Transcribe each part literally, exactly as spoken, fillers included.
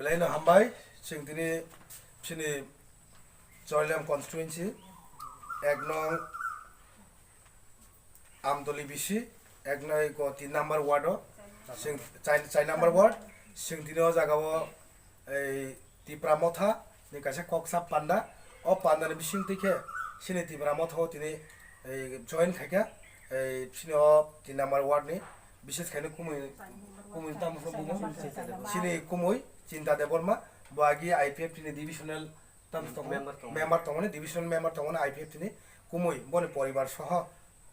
Belai no hambai, chwng tini chini Choilam constituency, ek nong Amtoli B C, ek nong ko tin number ward o, chwng chai, chai number ward, chwng tini o jaga o ei Tipra Motha ni kaisa kok sap panda, o panda ni bising twi khe chini Tipra Motha o tini ei join khaikha, ei chini o tin number ward ni bises khaino kumui, kumui tamo khe bumo, chini kumui Chinta Debbarma, bo agi I P F T ni divisional tamo tongo, member tongo. Member tongmani, divisional member tongmani I P F T ni kumui, boni poribar soho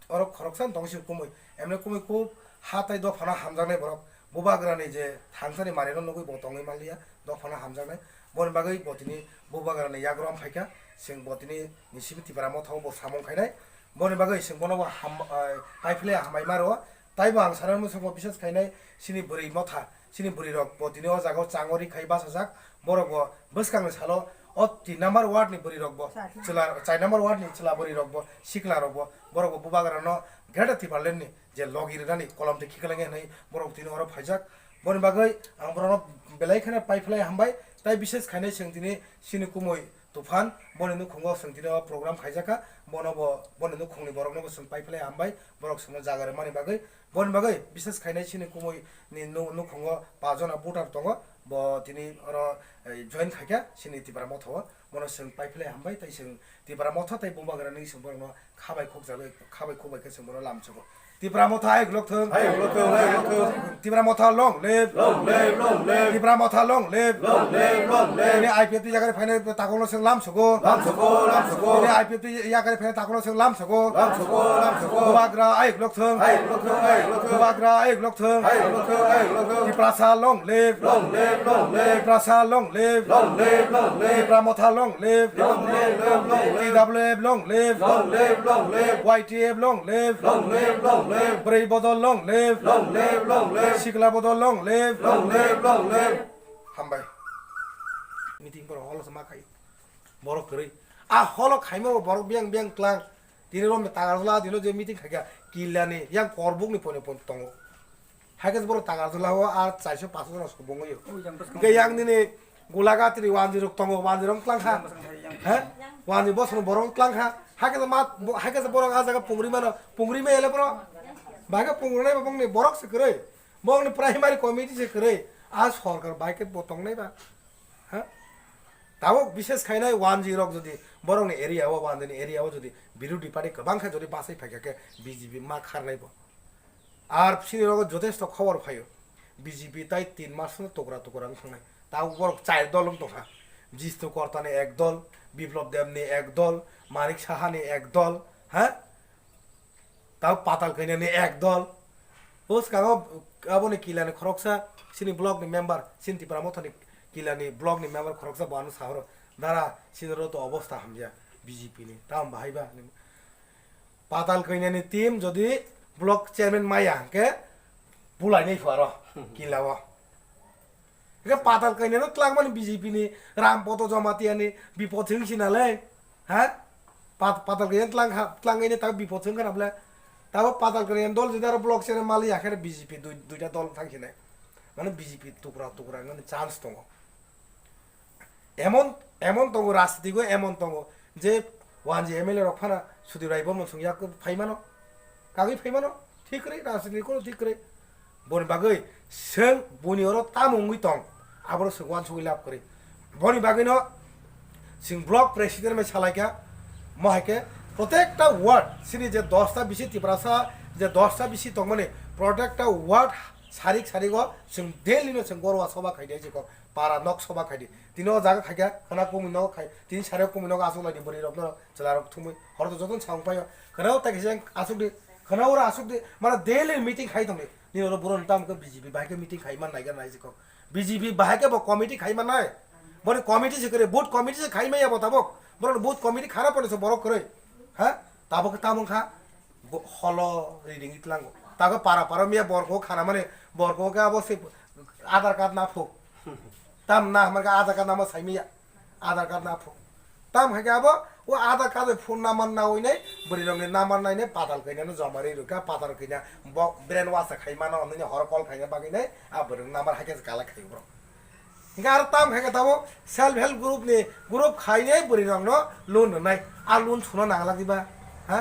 oro khoroksa tong si kumui, emne kumui kub ha tai dophano hamjaknai borok, bubagrani je thangsani manwirok nugui bo tongwi manliya, dophano hamjaknai, boni bagwi bo tini bubagrani yagram phaikha, chwng bo tini nisibi Tipra Motha o bo samung khainai, boni bagwi chwng bono bo ham-, ah, paiphle hambai maro. Taibo ang sana muchungo bises khainai, chini bwrwi motha, chini bwrwi rok bo tini o jaga o changori khai bachajak, borok bo bwskang ni salo o tin number ward ni bwrwi rok bo, chwla, chai number ward ni chwla bwrwi rok bo, sikla rok bo, borok bo bubagra no Greater Tipraland ni je logi rwnani kolom tei khikleng hinwi borok tini oro phaijak. Boni bagwi ang borok no belai kheno paiphlai hambai, tai bises khainai chwng tini chini kumui Tuphan, boni nukhungo chwng tini o program khaijakha, bono bo, boni nukhungni borokno bo chwng paiphlai hambai, borok chwngno jaga rwmani bagwi. Boni bagwi bises khainai chini kumui ni nu-, nukhungo pajona voter tongo, bo tini oro, eh, join khaikha chini Tipra Motha o, bono chwng paiphlai hambai, tei chwng Tipra Motha tei bubagra ni chwng borokno khabai khukjagwi, khabai khukbai khe chwng bono lamsogo. Tipra Motha hai uklok thung. Hai uklok thung, hai uklok thung. Tipra Motha long live. Long live, long live. Tipra Motha long live. Long live, long live. Tini I P F T jaga rok phainai takhuk no chwng lamsogo. Lamsogo, lamsogo. Tini I P F T jaga rok phainai takhuk no chwng lamsogo. Lamsogo, lamsogo. Bubagra hai uklok thung. Hai uklok thung, hai uklok thung. Bubagra hai uklok thung. Hai uklok thung, hai uklok thung. Tiprasa long live. Long live, long live. Tiprasa long live. Long live, long live. Tipra Motha long live. Long live, long live. T W F long live. Long live, long live. Y T F long live. Long live, long live. Bwrwi Bodol long live. Long live, long live. Sikla Bodol long live. Long live, long live. Hambai. Meeting borok holo se ma khai. Borok kwrwi. A holo khaima borok biyang biyang tlang. Tini romni tagarjala dino je meeting khaikha killani yang korbuk ni pone pon tongo. Haikhe borok tagarjala o ar chairso paso jona subung yo. Ui, yang bwskango. Hingke yang nini gulaga tini wanji rok tongo, wanji rok tlang kha. Yang bwskango, yang. He? Wanji bosong borok tlang kha. Haikhe ma, haikhe borok a jaga pungri mano, pungri ma ele borok. Baga pungri nai bongni borok se kwrwi. Bongni primary committee se kwrwi. A sorkar bai khe bo tongnai ba. Ha? Tabuk bises khainai wanji rok jodi borokni area o, wanjini area o jodi birodhi party kwbang khe jodi bachai phaikha khe B J P ma kharnai bo. Ar chini rogo jotesto khobor phaio. B J P tai tin mas no tukra tukra wng thangnai. Tabuk borok char dol wng tongkha. Jistu Kortani ek dol, Biplab Debni ek dol, Manik Sahani ek dol, ha? Tao Patal Kanyani ek dol. O swkango aboni kilani khoroksa, chini block ni member, chini Tipra Mothani kilani block ni member khoroksa bo ano sahoro, "Dara, chini oro to obostha hamya B J P ni, tamo bahai ba?" Patal Kanyani team jodi block chairman maya hwnkhe bulainai phuaro kila o. Hwnkhe Patal Kanyano twlangmani B J P ni Ram Poto Jamatia ni bipot se wngsi nalai. Ha? Pat-, Patal Kanya twlang ha, twlangwi ni tak bipot se wngkha nabla. Tabo Patal Kanya dol jodi aro block chairman mali ya khe B J P dui, duita dol thangsinai. Mane B J P tukra tukra wngmani chance tongo. Emon, emon tongo, rajniti go emon tongo je wanji M L A rok phana Sudip Rai Bormon song yak phai mano, kagwi phai mano, thik kwrwi, rajniti kono thik kwrwi. Boni bagwi chwng buni oro tamo wngwi tong, aboro chwng uansugwi lab kwrwi. Boni bagwino chwng block president bai salaikha, mo hai khe protekta ward, chini je dosta bisi Tiprasa, je dosta bisi tongmani protekta ward sarik sarik o chwng daily no chwng gorwa soba khaidi, jikok para nok soba khaidi. Tini o jaga khaikha, khana kumui nogo khai, tini sari o kumui nogo aswk laidi bwrwi rok no chwla rok thumui, horo to jotono samung paio. Khana o tai kisa aswk di, khana oro aswk di, mane daily meeting khai tongdi. Nini oro borok ni tamo khe B J P bahai khe meeting khai man nai khe nai jikok. B J P bahai khe bo committee khai man nai. Boni committee se kwrwi, booth committee se khai maya bo tabok. Borok ni booth committee khana pore se borok kwrwi. Ha? Tabok khe tamo kha. Bo holo riding itlango. Tago para para miya borko khana mane borko ke abo se Aadhaar card na pho. Tam na hamar ka Aadhaar card na ma sai miya. Aadhaar card na pho. Tam hai ke abo o Aadhaar card phone number na oi nai bwrwi rok ni number nai nai Patal Kanya no joma ri rwkha, Patal Kanya bo brain wash khai mano nini horo call khai na bagwi nai a bwrwi number hai ke kala khai bro. Hingke aro tam khaikhe tamo self help group ni group khainai bwrwi rokno loan rwnai. A loan suna nangla diba? Ha?